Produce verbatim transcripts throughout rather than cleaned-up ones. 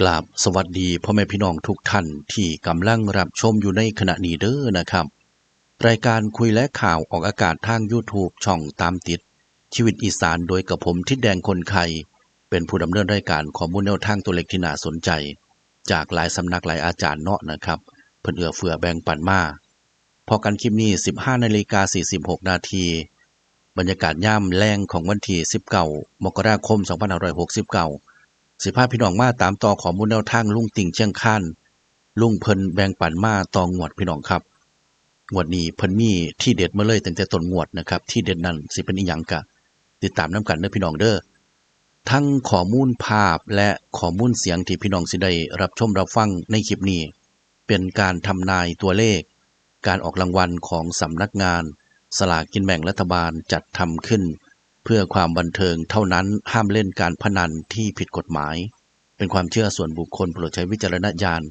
กราบสวัสดีพ่อแม่พี่น้องทุกท่านที่กำลังรับชมอยู่ในขณะนี้เด้อนะครับ รายการคุยและข่าวออกอากาศทาง YouTube ช่องตามติดชีวิตอีสาน โดยกับผมทิดแดงคนไข่ เป็นผู้ดำเนินรายการ ข้อมูลแนวทางตัวเลขที่น่าสนใจ จากหลายสำนักหลายอาจารย์เนาะนะครับ เพิ่นเอื้อเฟื้อแบ่งปันมา พอกันคลิปนี้ สิบห้านาฬิกาสี่สิบหกนาที บรรยากาศยามแลงของวันที่สิบเก้ามกราคมสองพันห้าร้อยหกสิบเก้า สิพาพี่น้องมาตามต่อข้อมูลแนวทางลุงติ่งเชียงคาน ลุงเพิ่นแบ่งปันมาต่องวดพี่น้องครับ งวดนี้เพิ่นมีทีเด็ดมาเลยตั้งแต่ต้นงวดนะครับ ทีเด็ดนั้นสิเป็นอิหยังกะติดตามนำกันเด้อพี่น้องเด้อ ทั้งข้อมูลภาพและข้อมูลเสียงที่พี่น้องสิได้รับชมรับฟังในคลิปนี้ เป็นการทำนายตัวเลข การออกรางวัลของสำนักงานสลากกินแบ่งรัฐบาลจัดทำขึ้น เพื่อความบันเทิงเท่านั้น ห้ามเล่นการพนันที่ผิดกฎหมาย เป็นความเชื่อส่วนบุคคล โปรดใช้วิจารณญาณ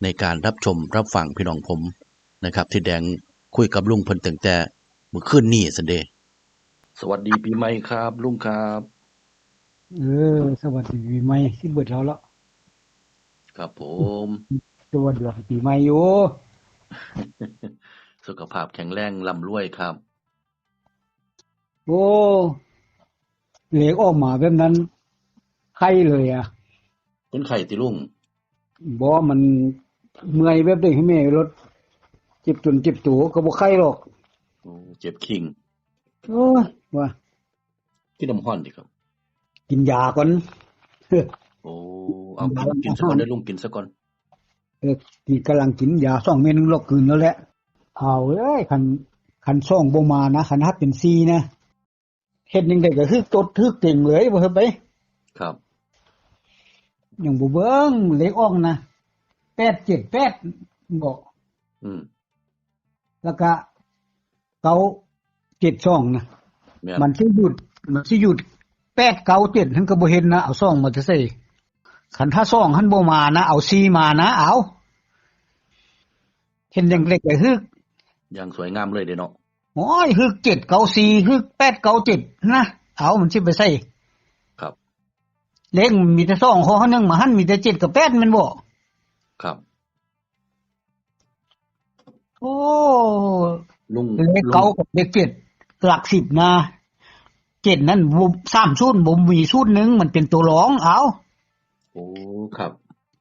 ในการรับชมรับฟังพี่น้องผมนะครับ ที่แดงคุยกับลุงเพิ่นตั้งแต่มื้อคืนนี้ซั้นเด้ สวัสดีปีใหม่ครับลุงครับ เออ สวัสดีปีใหม่ สิเบิดแล้วละ ครับผม สวัสดีปีใหม่อยู่ สุขภาพแข็งแรงร่ำรวยครับ โอ้ เลขออกมาแบบนั้น ไข้เลยอะ เป็นไข้ติลุง บ่ มันเมื่อยแบบใด๋ แม่รถ เจ็บตนเจ็บตัวก็บ่ไข้หรอก โอ้ เจ็บคิง โอ้ย ว่า กินน้ำร้อนติครับ กินยาก่อน โอ้ เอา กิน กินซะก่อนเด้อลุง กินซะก่อน เออ กิน กำลังกินยาสองเม็ดหนึ่ง ลอกกลืนแล้วแหละ เอาเอ้ย คัน คันสองบ่มานะ คันฮับเป็นสี่นะ เฮ็ดจั่งใด๋ก็ฮึกตดฮึกเต็งเลย บ่เฮ็ดไป ครับ ยังบ่เบิ่งเลขออกนะ แปดเจ็ดแปด บ่ อืม แล้วก็ เก้าเจ็ดสอง นะ แม่น มันสิหยุด มันสิหยุด แปดเก้าเจ็ด หั่นก็บ่เห็นนะ เอาสองมาแต่ไส คันถ้าสองหั่นบ่มานะ เอาสี่มานะ เอา เห็นอย่างเล็กก็ฮึก อย่างสวยงามเลยเด้เนาะ โอ้ย ฮึก เจ็ดเก้าสี่ ฮึก แปดเก้าเจ็ด นะ เอา มันสิไปไส ครับ เลขมันมีแต่สองข้อ หนึ่งมาหั่นมีแต่เจ็ดกับแปด แม่นบ่ ครับ โอ้ ลุง เลขเก้ากับเลขเจ็ด หลักสิบนะ เจ็ดนั่นบ่ สามสูตร บ่มีสูตรหนึ่ง มันเป็นตัวรอง เอา โอ้ ครับ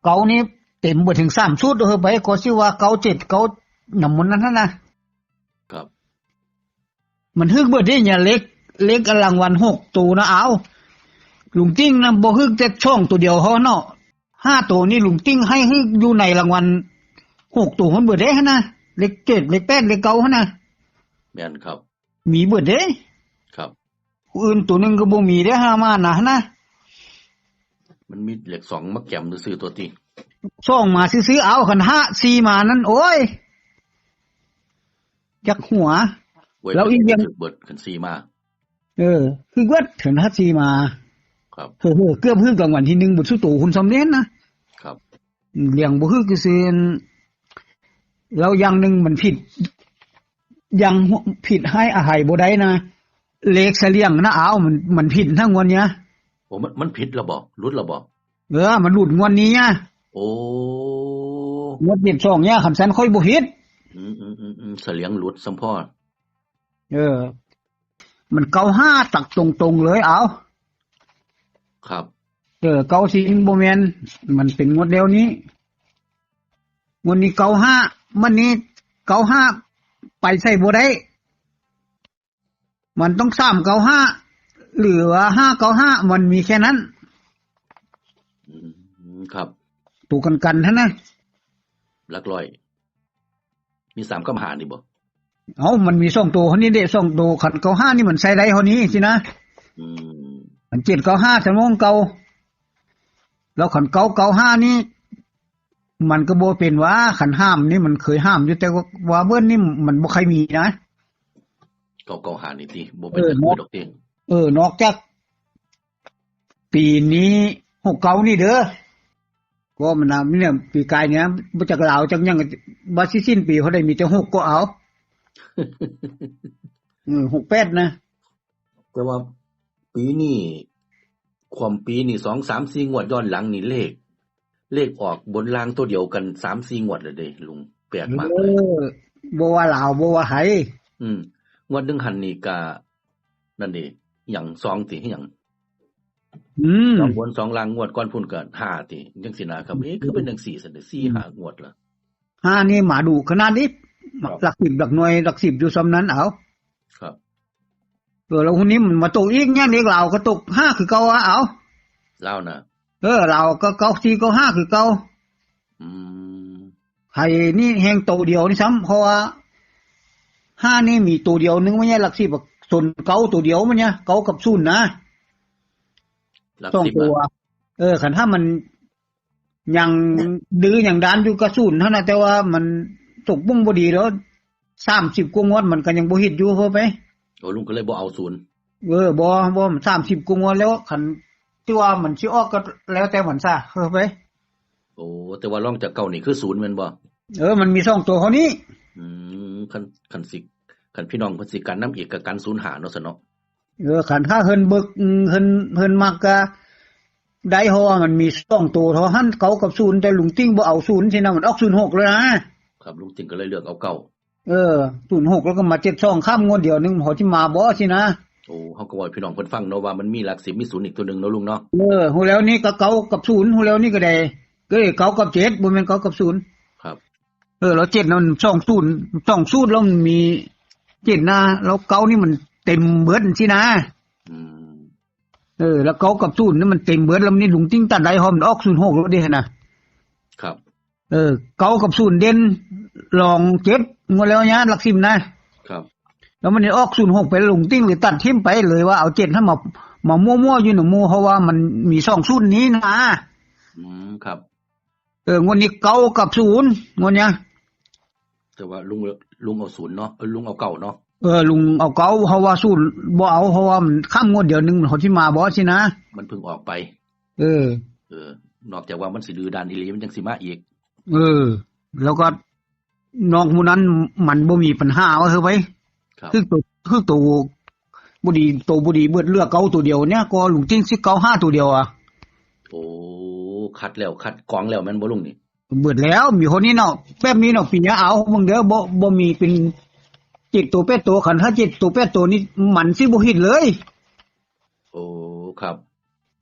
เก้านี่เต็มบ่ถึงสามสูตร เออ ไปก็สิว่า เก้าเจ็ด เก้า น้ำมนต์นั่นนะ ครับ มันฮึกเบิดเด้เนี่ย เลข เลขรางวัลหกตัวนะ เอา ลุงติ๊งนะ บ่ฮึกแต่ช่องตัวเดียวเฮาเนาะ ห้าตัวนี่ลุงติ๊งให้ฮึกอยู่ในรางวัลหกตัวมันเบิดเด้หั่นนะ เลขเจ็ด เลขแปด เลขเก้าหั่นนะ แม่นครับ มีเบิดเด้ ครับ ผู้อื่นตัวหนึ่งก็บ่มีเด้ ห้ามานะหั่นนะ มันมีเลขสองมาแกมซื่อๆ ตัวติ สองมาซื่อๆ เอา คันห้า สี่มานั่น โอ้ย จักหัว โอ้ย แล้วอีกอย่าง ถืกเบิด คันสี่มา เออ คือเบิด คันห้า สี่มา ครับ เฮ้อๆ เกือบฮึกรางวัลที่หนึ่ง เบิดสุโตคุณสำเร็จนะ ครับ เลี้ยงบ่ฮึกซื่อๆ แล้วอย่างหนึ่งมันผิด อย่างผิดให้อภัยบ่ได้นะ เลขเสลี่ยงนะ เอา มัน มันผิดทั้งงวดเนี้ย โอ้ มัน มันผิดแล้วบ่ หลุดแล้วบ่ เออ มันหลุดงวดนี้อะ โอ้ งวดเจ็ดสองเนี่ย คันซั้นค่อยบ่ผิด อืมๆๆๆ เสลี่ยงหลุดซ้ำพ่อ เออ มัน เก้าห้า ตักตรงๆ เลย เอา ครับ เออ เก้าสี่ บ่แม่น มันเป็นงวดเดียวนี้ งวดนี้ เก้าห้า มันนี้ เก้าห้า ไปไสบ่ได้ มันต้อง สามเก้าห้า หรือว่า ห้าเก้าห้า มันมีแค่นั้น อืม ครับ ตัวกันๆ เท่านั้น หลักร้อย มี สามเก้าห้า นี่บ่ เอ้า มันมีสองตัวเท่านี้เด้ สองตัว คัน เก้าห้า นี่มันใส่ได้เท่านี้สินะ อืม คัน เจ็ดเก้าห้า สมองเก่า แล้วคัน เก้าเก้าห้า นี่ มันก็บ่เป็นว่า คันห้ามนี่มันเคยห้ามอยู่ แต่ว่า ว่าเบิ้ลนี่มันบ่ใครมีนะ เก้าเก้าห้า นี่ติ บ่เป็น เออ ตะคือดอกติ เออ นอกจาก ปีนี้ หกเก้า นี่เด้อ ก็มันนะ เนี่ย ปีกายเนี่ย บ่จักลาวจักหยัง ว่าสิสิ้นปีเขาได้มีแต่หกก็เอา เออ หกแปด นะ แต่ว่าปีนี้ ความปีนี้ สอง สาม สี่ งวดย้อนหลังนี่เลข เลขออกบนล่างตัวเดียวกันสามสี่งวดเลยเด้ลุง แปลกมากเลย เออ บ่ว่าลาว บ่ว่าไทย อืม งวดหนึ่งหันนี่กะ นั่นเด้ หยัง สองติ หยัง อืม สองบนสองล่าง งวดก่อนพุ้นกะห้าติ จั่งซี้นะครับ เอ๊ะ คือเป็นจั่งซี้ซั่นเด้ สี่ อืม ห้างวดละ ห้านี่มาดุขนาดนี้ ครับ หลักสิบหลักหน่วย หลักสิบอยู่ซ่ำนั้น เอา ครับ เออ แล้วคนนี้มันมาตกอีก แยกเลขลาวก็ตกห้าคือเก่าอะ เอา ลาวน่ะ เออ ลาวก็เก้าสี่เก้าห้าคือเก่า อืม ไทยนี่แฮงโตเดียวนี่ซ้ำ เพราะว่าห้านี่มีโตเดียวนึง มันเนี่ยหลักสิบอะ ส่วนเก้าโตเดียวมันเนี่ย เก้ากับศูนย์นะ หลักสิบอะ สองตัว เออ คันถ้ามัน ยังดื้อยังด้านอยู่กับศูนย์หั้นนะ แต่ว่ามันตกบุ้งบ่ดีแล้ว สามสิบกว่างวดมันก็ยังบ่เฮ็ดอยู่ เฮ้อไป โอ้ ลุงก็เลยบ่เอาศูนย์ เออ บ่ บ่ สามสิบกว่างวดแล้ว คันที่ว่ามันสิออกก็แล้วแต่มันซะ เฮ้อไป โอ้ แต่ว่ารองจากเก้านี่คือศูนย์แม่นบ่ เออ มันมีสองตัวเท่านี้ อืม คัน คันสิ คันพี่น้องเพิ่นสิกันนำอีกก็กันศูนย์ห้าเนาะซะเนาะ เออ คันถ้าเพิ่นเบิก อืม เพิ่น เพิ่นมักก็ได้ เพราะว่ามันมีสองตัวเท่าหั้น เก้ากับศูนย์ แต่ลุงติ้งบ่เอาศูนย์สินะ มันออกศูนย์หกแล้วนะ ครับ ลุงติ้งก็เลยเลือกเอาเก้า เออ ศูนย์หก แล้วก็มาเจ็ดสอง ข้ามงวดเดียวนึง พอสิมาบ่สินะ โอ้ เฮาก็เว้าให้พี่น้องเพิ่นฟังเนาะ ว่ามันมีหลักสิบมีศูนย์อีกตัวหนึ่งเนาะลุงเนาะ เออ ฮู้แล้วนี่ก็เก้ากับศูนย์ ฮู้แล้วนี่ก็ได้ ก็เลยเก้ากับเจ็ด บ่แม่นเก้ากับศูนย์ ครับ เออ แล้วเจ็ดน่ะมันสองศูนย์ สองศูนย์ แล้วมันมีเจ็ดนะ แล้วเก้านี่มันเต็มเบิดสินะ อืม เออ แล้วเก้ากับศูนย์นี่มันเต็มเบิด แล้วนี่ลุงติ้งตัดได้ เพราะมันออกศูนย์หกแล้วเด้นะ ครับ เออ เก้ากับศูนย์เด่น รองเจ็ด งวดแล้วเนี่ย หลักสิบนะ ครับ แล้วมันออกศูนย์หกไป ลุงติ้งเลยตัดทิ่มไปเลย ว่าเอาเจ็ดหั้นมา มามั่วๆอยู่หนองหมู่ เพราะว่ามันมีสองศูนย์นี้นะ อืม ครับ เออ งวดนี้เก้ากับศูนย์ งวดเนี้ย แต่ว่าลุง ลุงเอาศูนย์เนาะ เออ ลุงเอาเก้าเนาะ เออ ลุงเอาเก้า เพราะว่าศูนย์บ่เอา เพราะว่ามันข้ามงวดเดียวนึง มันเขาสิมาบ่สินะ มันเพิ่งออกไป เออ เออ นอกจากว่ามันสิดื้อด้านอีหลี มันจั่งสิมาอีก เออ แล้วก็นอกหมู่นั้นมันบ่มีปัญหา ว่าเถอะไป ครับ คือตัว คือตัวบ่ดี ตัวบ่ดีเบิด เหลือเก้าตัวเดียวเนี่ย ก็ลุงติ้งสิเก้าห้าตัวเดียวอะ โอ้ คัดแล้วคัดกรองแล้วแม่นบ่ลุงนี่ เบิดแล้ว มีคนนี้เนาะ แบบนี้เนาะ ปีนี้เอา เบิ่งเด้อ บ่ บ่มีเป็นเจ็ดตัวแปดตัว คันถ้าเจ็ดตัวแปดตัวนี่ มันสิบ่ผิดเลย โอ้ ครับ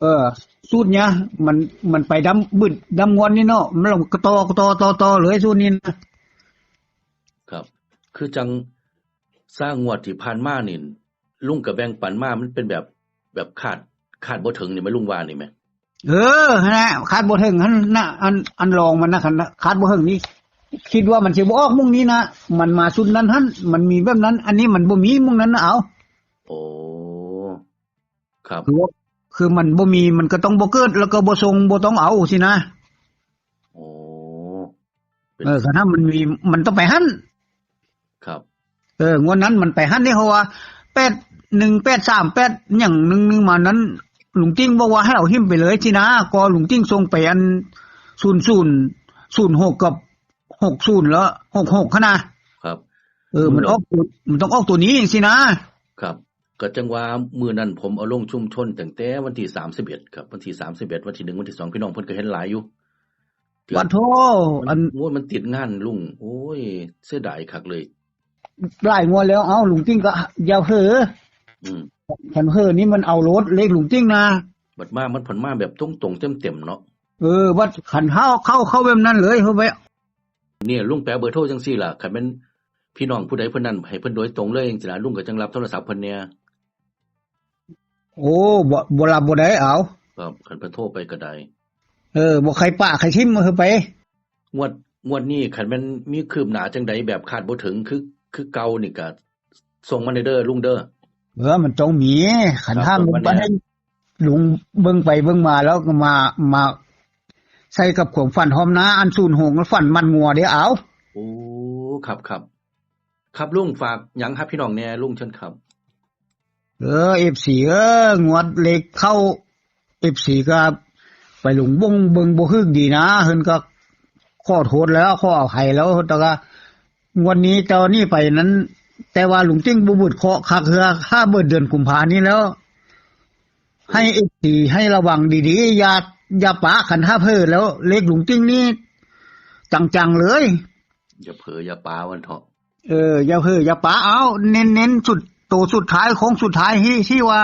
เออ สูตรเนี้ย มัน มันไปดำบึดดำงวนนี่เนาะ มันลงต่อ ต่อ ต่อ ต่อเลยสูตรนี้นะ ครับ คือจั่ง ซางงวดที่ผ่านมานี่ ลุงก็แบ่งปันมา มันเป็นแบบ แบบคาด คาดบ่ถึงนี่แหม ลุงว่านี่แหม เออ หั่นแหละ คาดบ่ถึงหั่นน่ะ อัน อันรองมันนะ คันคาดบ่ถึงนี่ คิดว่ามันสิบ่ออกหม่องนี้นะ มันมาชุดนั้นหั่น มันมีแบบนั้น อันนี้มันบ่มีหม่องนั้นนะ เอา โอ้ ครับ คือว่า คือมันบ่มี มันก็ต้องบ่เกิด แล้วก็บ่ส่ง บ่ต้องเอาสินะ โอ้ เป็น เออ คันถ้ามันมี มันต้องไปหั่น ครับ เออ งวดนั้นมันไปหั่นนี่ เพราะว่า แปดหนึ่ง แปดสาม แปด หยัง หนึ่งหนึ่ง มานั้น ลุงติ้งบอกว่าให้เอาหิ้มไปเลยสินะ ก็ลุงติ้งส่งไปอัน ศูนย์ศูนย์ ศูนย์หก กับ หกศูนย์ แล้ว หกหก หั่นนะ ครับ เออ มันออกตัว มันต้องออกตัวนี้สินะ ครับ ก็จั่งว่ามื้อนั้นผมเอาลงชุมชนตั้งแต่วันที่สามสิบเอ็ดครับ วันที่สามสิบเอ็ด วันที่หนึ่ง วันที่สอง พี่น้องเพิ่นก็เห็นหลายอยู่ เกือบ ปะโท มัน อัน โอ้ย มันติดงานลุง โอ้ย เสียดายคักเลย หลายงวดแล้ว เอ้า ลุงติ้งก็อย่าเผลอ อืม คันเผลอนี่มันเอาโลด เลขลุงติ้งนะ บัดมา มันผันมาแบบตรงๆ เต็มๆ เนาะ เออ บัดคันเข้า เข้า เข้าแบบนั้นเลย เฮ้ย ไป เนี่ย ลุงแปะเบอร์โทรจั่งซี่ล่ะ คันแม่นพี่น้องผู้ใดเพิ่นนั่น ให้เพิ่นโดยตรงเลยจั่งซี้ล่ะ ลุงก็จั่งรับโทรศัพท์เพิ่นแหน่ โอ้ บ่ บ่รับบ่ได้ เอา ครับ คันเพิ่นโทรไปก็ได้ เออ บ่ใครปะใครทิ่ม เฮ้ย ไป งวด งวดนี้คันแม่นมีคืบหน้าจั่งใดแบบคาดบ่ถึง คือ คือเก่านี่ก็ส่งมาเด้อลุงเด้อ เออ มันต้องมี คัน ครับ ถ้า ส่ง มัน มา บ่ แหน่ ให้ลุงเบิ่งไปเบิ่งมาแล้วก็มา มา ใส่กับความฝันพร้อมนะ อันศูนย์หก มันฝันมันงัวเด้ เอา โอ้ ครับ ครับ ครับลุง ฝากหยังหาพี่น้องแหน่ลุง เชิญครับ เออ เอฟซี เอ้อ งวดเลขเข้า เอฟซี ก็ไปหลงบ่งเบิ่งบ่ถูกดีนะ เพิ่นก็ขอโทษแล้ว ขออภัยแล้ว แต่ก็งวดนี้ แต่ว่านี้ไปนั้น แต่ว่าลุงติ้งบ่เบิดเคราะห์คักเทื่อ ถ้าเบิดเดือนกุมภานี้แล้ว ให้ เอฟซี ให้ระวังดีๆ อย่า อย่าปะ คันถ้าเผลอแล้วเลขลุงติ๊งนี่จังๆเลย อย่าเผลออย่าปะวันเถาะ เออ อย่าเผลออย่าปะ เอา เน้นๆสุด โตสุดท้าย โค้งสุดท้ายที่ ที่ว่า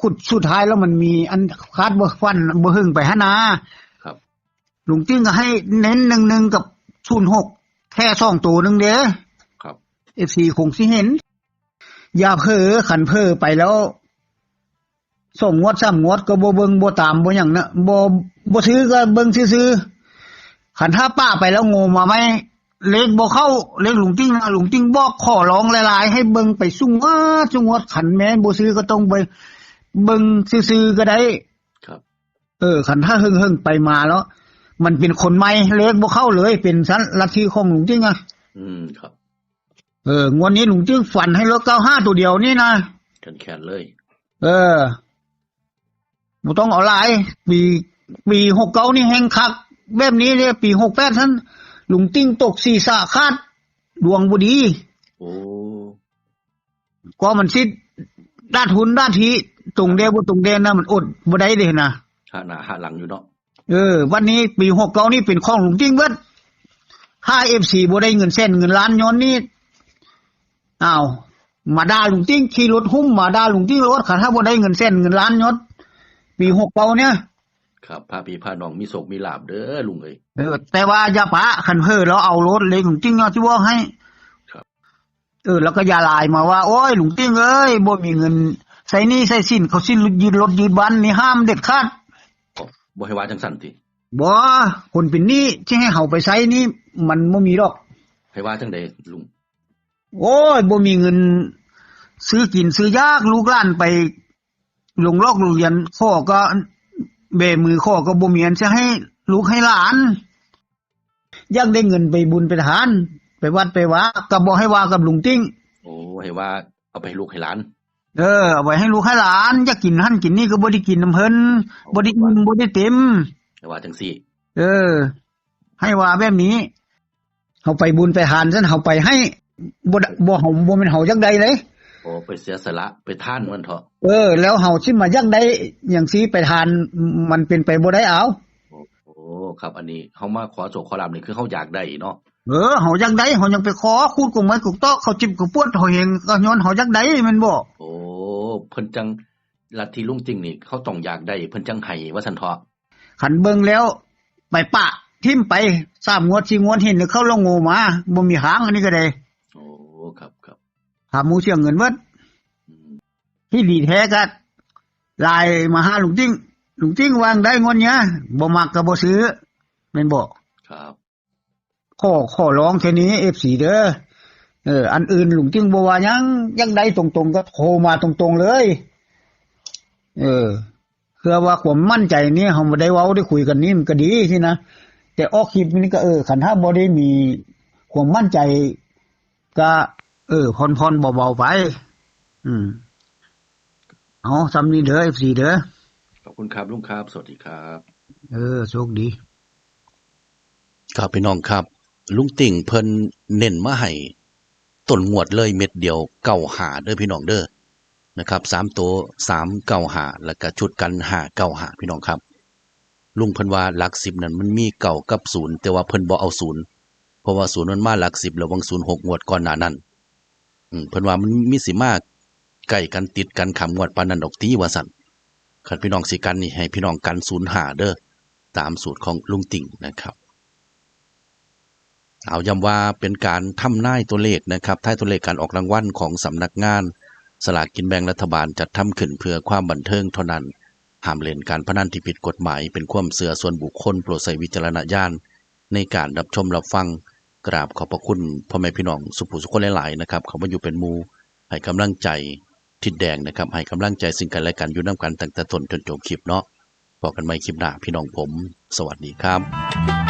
ขุดสุดท้ายแล้วมันมีอันคาดบ่ฟันบ่หึงไปหานา ครับ ลุงติ๊งก็ให้เน้นหนึ่งหนึ่งกับศูนย์หก แค่สองตัวหนึ่งเด้ ครับ เอฟซี คงสิเห็น อย่าเผลอ คันเผลอไปแล้ว สองงวดสามงวดก็บ่เบิ่งบ่ตามบ่หยังนะ บ่ บ่ซื้อก็เบิ่งซื่อๆ คันถ้าปะไปแล้วโง่มาไหม เลขบ่เข้า เลขลุงติ๊งนะ ลุงติ๊งบอกขอร้องหลายๆ ให้เบิ่งไปซุงวดซุงวด คันแม่นบ่ซื้อก็ต้องไปเบิ่งซื่อๆก็ได้ ครับ เออ คันถ้าเฮิงๆไปมาแล้ว มันเป็นคนใหม่ เลขบ่เข้าเลย เป็นสันลัทธิของลุงติ๊งอะ อืม ครับ เออ งวดนี้ลุงติ๊งฟันให้รถเก้าห้าตัวเดียวนี่นะ แขนๆเลย เออ บ่ต้องเอาหลาย ปี ปีหกเก้านี่แฮงคัก แบบนี้เนี่ย ปีหกแปดท่าน ลุงติ๊งตกศีรษะขาด ดวงบ่ดี โอ้ ก็มันสิด้านทุนด้านที ตรงแดนบ่ตรงแดนนะ มันอดบ่ได้เด้นะ หาหน้าหาหลังอยู่เนาะ เออ วันนี้ปีหกเก้านี่เป็นของลุงติ๊งเบิด ถ้า เอฟซี บ่ได้เงินแสนเงินล้านย้อนนี่ อ้าว มาด่าลุงติ๊ง ขี่รถหุ้มมาด่าลุงติ๊งโลด คันถ้าบ่ได้เงินแสนเงินล้านย้อน ปีหกเก้าเนี่ย ครับ พาพี่พาน้องมีโชคมีลาภเด้อลุงเอ้ย เออ แต่ว่าอย่าปะ คันเผลอแล้วเอาโลด เลขลุงติ๊งเนาะ ที่บอกให้ ครับ เออ แล้วก็อย่าไลน์มาว่า โอ้ย ลุงติ๊งเอ้ย บ่มีเงินใช้หนี้ใช้สิน เขาสิยึดรถยึดบ้านนี่ ห้ามเด็ดขาด บ่ บ่ให้ว่าจังซั่นติ บ่ คนเป็นหนี้ที่ให้เขาไปใช้นี่ มันบ่มีดอก ให้ว่าจังใดลุง โอ้ย บ่มีเงินซื้อกินซื้อยาก ลูกหลานไปลงหลอกโรงเรียน ขอก็แบมือขอก็บ่มีอันจะให้ลูกให้หลาน อยากได้เงินไปบุญไปทาน ไปวัดไปวา ก็บ่ให้ว่ากับลุงติ๊ง โอ้ ให้ว่าเอาไปให้ลูกให้หลาน เออ เอาไว้ให้ลูกให้หลาน อยากกินหั่นกินนี่ก็บ่ได้กินนำเพิ่น บ่ได้อิ่มบ่ได้เต็ม ให้ว่าจังซี่ เออ ให้ว่าแบบนี้ เฮาไปบุญไปทานซั่น เฮาไปให้ บ่ได้ บ่ เฮา บ่แม่นเฮาอยากได้เลย โอ้ ไปเสียสละ ไปทานมันเถาะ เออ แล้วเฮาสิมาอยากได้หยังสิไปทาน มันเป็นไปบ่ได้เอา โอ้ ครับ อันนี้เฮามาขอโชคขอลาภนี่คือเฮาอยากได้เนาะ เออ เฮาอยากได้ เฮายังไปขอขูดกงไม้กงตอก เขาจิบเขาปวด เฮาเห็นก็ย้อนเฮาอยากได้แม่นบ่ โอ้ เพิ่นจัง ลัทธิลุงติ๊งนี่ เฮาต้องอยากได้ เพิ่นจังให้ ว่าซั่นเถาะ คันเบิ่งแล้ว ไปปะถิ่มไป สามงวด สี่งวด เห็นเข้าแล้วโง่มา บ่มีทาง อันนี้ก็ได้ โอ้ ครับ ครับ หาหมู่เสียเงินเบิด อืม ที่ดีแท้ก็ไลน์มาหาลุงติ๊ง ลุงติ๊งว่าจั่งใดงวดเนี้ย บ่มักก็บ่ซื้อ แม่นบ่ ครับ ขอ ขอร้องแค่นี้ เอฟซี เด้อ เออ อันอื่นลุงติ๊งบ่ว่าหยัง อยากได้ตรงๆก็โทรมาตรงๆเลย เออ เพื่อว่าความมั่นใจนี่ เฮาบ่ได้เว้าได้คุยกันนี่มันก็ดีสินะ แต่ออกคลิปนี่ก็ เออ คันถ้าบ่ได้มีความมั่นใจ ก็ เออ ผ่อนๆเบาๆไป อืม เอา ส่ำนี้เด้อ เอฟซี เด้อ ขอบคุณครับลุงครับ สวัสดีครับ เออ โชคดี ครับพี่น้องครับ ลุงติ๊งเพิ่นเน้นมาให้ต้นงวดเลยเม็ดเดียว เก้าห้า เด้อพี่น้องเด้อ นะครับ สามตัว สามเก้าห้า แล้วก็ชุดกัน ห้าเก้าห้า พี่น้องครับ ลุงเพิ่นว่าหลักสิบนั่นมันมีเก้ากับศูนย์ แต่ว่าเพิ่นบ่เอาศูนย์ เพราะว่าศูนย์มันมาหลักสิบแล้ว หว่างศูนย์หกงวดก่อนหน้านั้น อืม เพิ่นว่ามันมีสิมาใกล้กันติดกันข้ามงวดปานนั้นดอกติว่าซั่น คันพี่น้องสิกันนี่ให้พี่น้องกัน ศูนย์ห้า เด้อ ตามสูตรของลุงติ๊งนะครับ เอาย้ำว่าเป็นการทำนายตัวเลขนะครับ ทายตัวเลขการออกรางวัลของสำนักงานสลากกินแบ่งรัฐบาลจัดทำขึ้นเพื่อความบันเทิงเท่านั้น ห้ามเล่นการพนันที่ผิดกฎหมาย เป็นความเชื่อส่วนบุคคล โปรดใช้วิจารณญาณในการรับชมรับฟัง กราบขอบพระคุณพ่อแม่พี่น้องสุผู้สุคนหลายๆนะครับ เข้ามาอยู่เป็นหมู่ ให้กำลังใจทิดแดงนะครับ ให้กำลังใจซึ่งกันและกันอยู่นำกันตั้งแต่ต้นจนจบคลิปเนาะ พบกันใหม่คลิปหน้า พี่น้องผม สวัสดีครับ